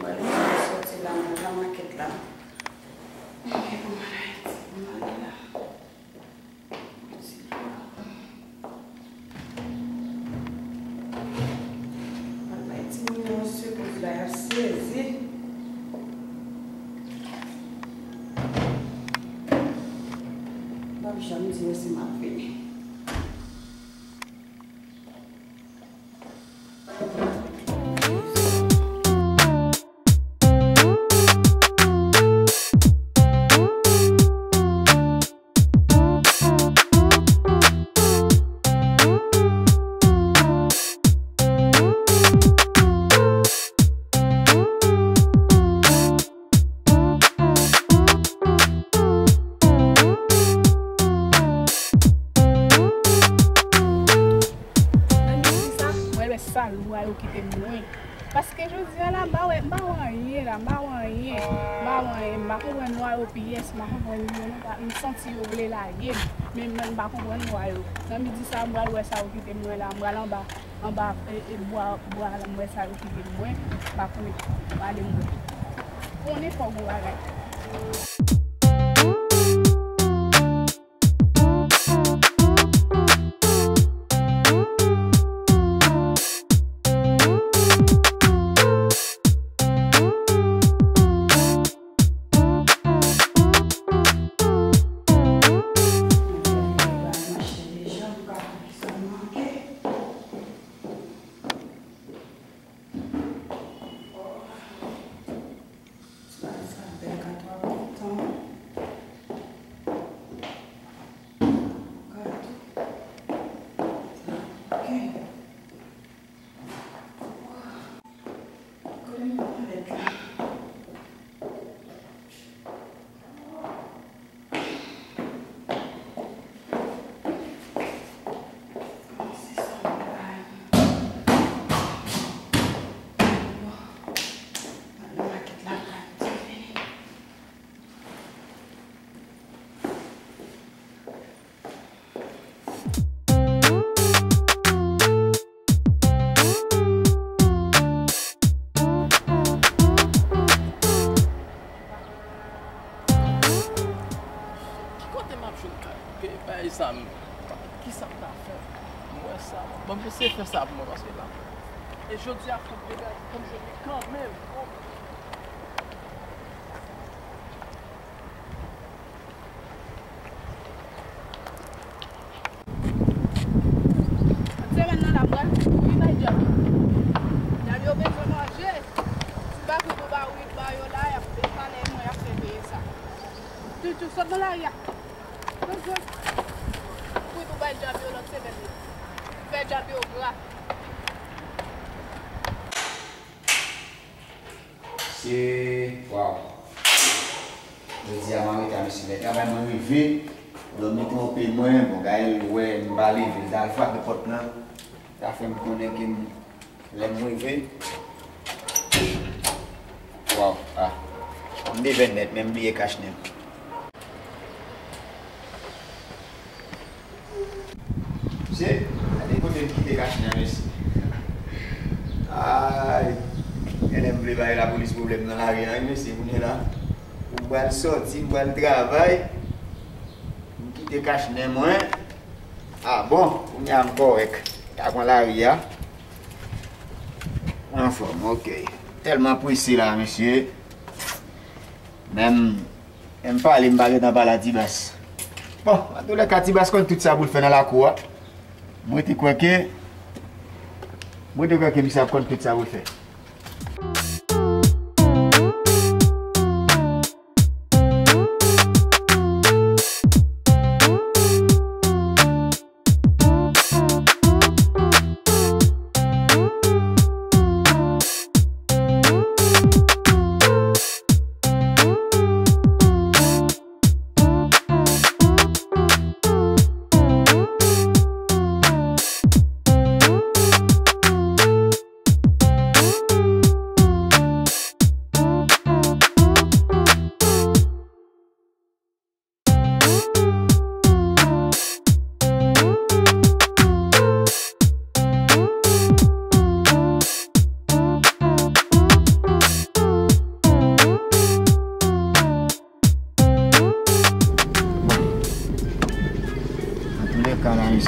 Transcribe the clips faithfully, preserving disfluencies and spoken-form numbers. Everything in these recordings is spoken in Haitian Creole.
Mwen soti la, mwen nan makèt la. Ok, pou mwen Ayiti, pou mwen ale la. Ti dwa. Al bay timoun yo sekoz la, y ap sezi. M p ap janm di yo si m ap vini. Nan midi sa, mwen wè sa lwa yo kite mwen. Paske jodi a la, m pa wè, m pa wè anyen la, m pa wè anyen, m pa wè anyen, m pa konprann lwa yo pyès, m pa konprann yo, m pa, m santi yo vle lage m, men mwen m pa konprann lwa yo. Nan midi sa, m pral wè sa yo kite mwen la, m pral anba, anba, e, e, bwa, bwa la, m wè sa yo kite mwen, m pa konnen, m ale m wè. Konnen fò gon bagay. Sa, sa bèl gato a kontan. Gato. Sa, ok. Kote m pran lèt la? Ki kote m ap jwenn kay? Ke bay sa m. Kisa m ta fè? M wè sa. Bon, m eseye fè sa pou mwen, paske la. E jodi a, fòk degaje pou m jwenn li kanmenm. Semèn nan la, m pral kouri bay djab yo. Djab yo bezwen manje. Si m pa kouri pou ba wi ba yo la, y ap pale mwen, y ap fè peye sa. Toutou sot nan lari a. Toutou. Kouri pou bay djab yo lòt semèn nan. Fè djab yo gra. Se, waw. Jodi a m anreta, mesye. Lè travay mwen rive, lòm li twonpe mwen, bon, Gaël wè m pa leve, l t al frape pòt lan. Sa fè m konnen ke m, lè m rive, waw, ah. M devè nèt, men m bliye kach nen m. Mesye, gade kote m kite kach nen an, mesye. Ay, genlè m vle bay lapolis pwoblèm nan lari a, wi, mesye, kounye a la. Ou pral sòti, ou pral travay. M kite kach nen mwen. Ah bon, kounye a m kòrèk. Ta pran lari a. Anfòm, ok. Tèlman prese la, mesye. Menm, menm pale, m pa gentan pale a Tibas. Bon, antoulèka, Tibas konn tout sa pou l fè nan lakou a. Mwen te kwè ke, mwen te kwè ke misye ap konn tout sa pou l fè.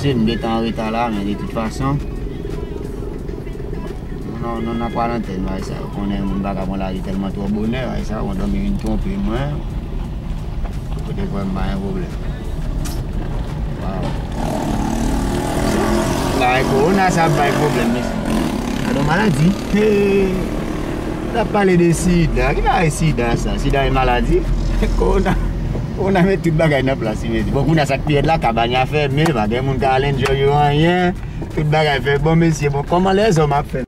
M gentan an reta la, men de tout fason, nou, nou, nou nan kwarantèn, bagay sa yo konnen moun pa ka pran lari tèlman twò bonè, bagay sa yo, dòmi vin twonpe mwen. Kote kwè m pa gen pwoblèm. Waw. Bagay kowona sa ap bay pwoblèm, mesye. Gade yon maladi. Hey. N ap pale de sida. Ki bagay sida sa? Sida e maladi? Kowona, kowona met tout bagay nan plas li, mesye. Bon, kounye a sa k pi rèd la, kabanya fèmen, pa gen moun ka al enjoy yo anyen. Tout bagay fè bon, mesye. Bon, kòman lèzòm ap fè?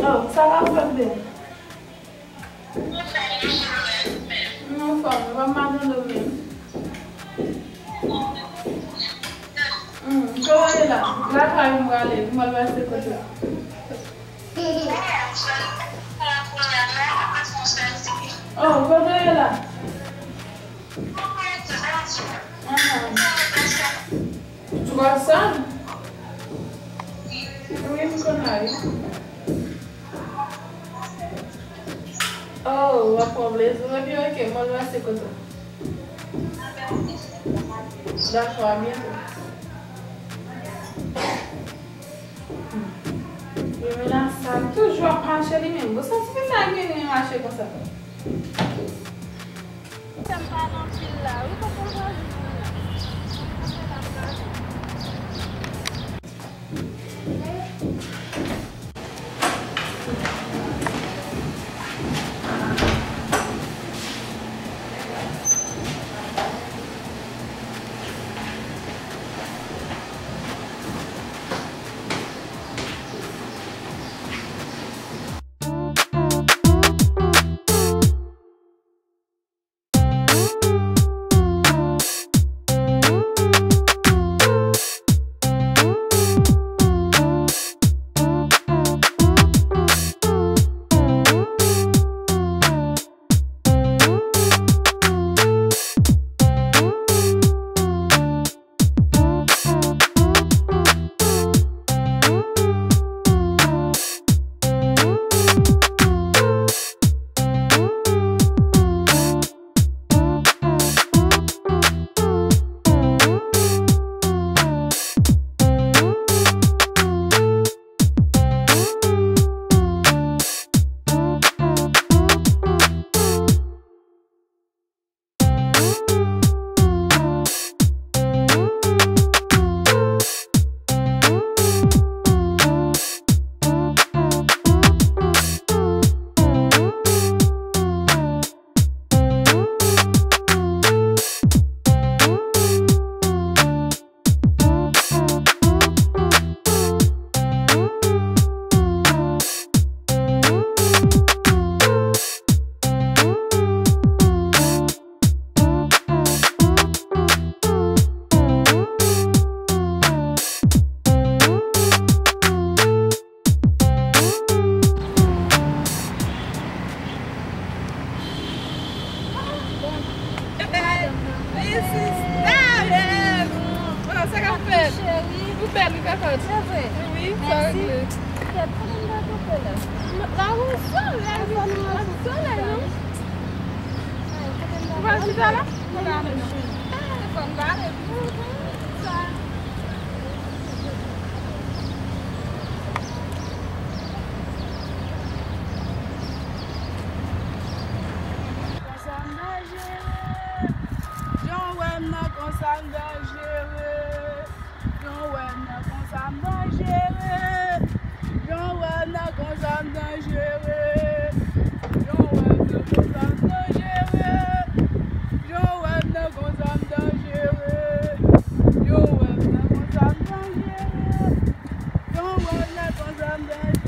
Oh, sa va fè byen? M anfòm, m pa mal nan domèn. Hmm, kote w ye la? Lakay m prale, m al pase kote w. Oh, kote w ye la? Ahan. Ou t ap sal? Wi, m konn ale. Oh, w ap pran plezi w, epi oke, m al pase kote w. Dakò, a byento. Yo, men la sal toujou ap mache li menm. Bon, sa tifi sa gen li mache konsa. Sa m pale anpil la wi, papa l pa jwenn mwen la. Hey, sista, hey. Bon, sa k ap fèt? Ou bèl, wi, kakòt. Se vre? Wi, sa regle. Kèt, kote m ta kanpe la? La, wi, solèy, wi, solèy, non? Ou pral chita la? Telefòn pale. Konsa m danje. Jan w wè m nan konsa m danjere. Jan w wè m nan konsa m danjere. Jan w wè m nan konsa m danjere. Jan w wè m nan konsa m danjere. Jan w wè m nan konsa m danjere. Jan w wè m nan konsa m danjere. Jan w wè m nan konsa m danjere.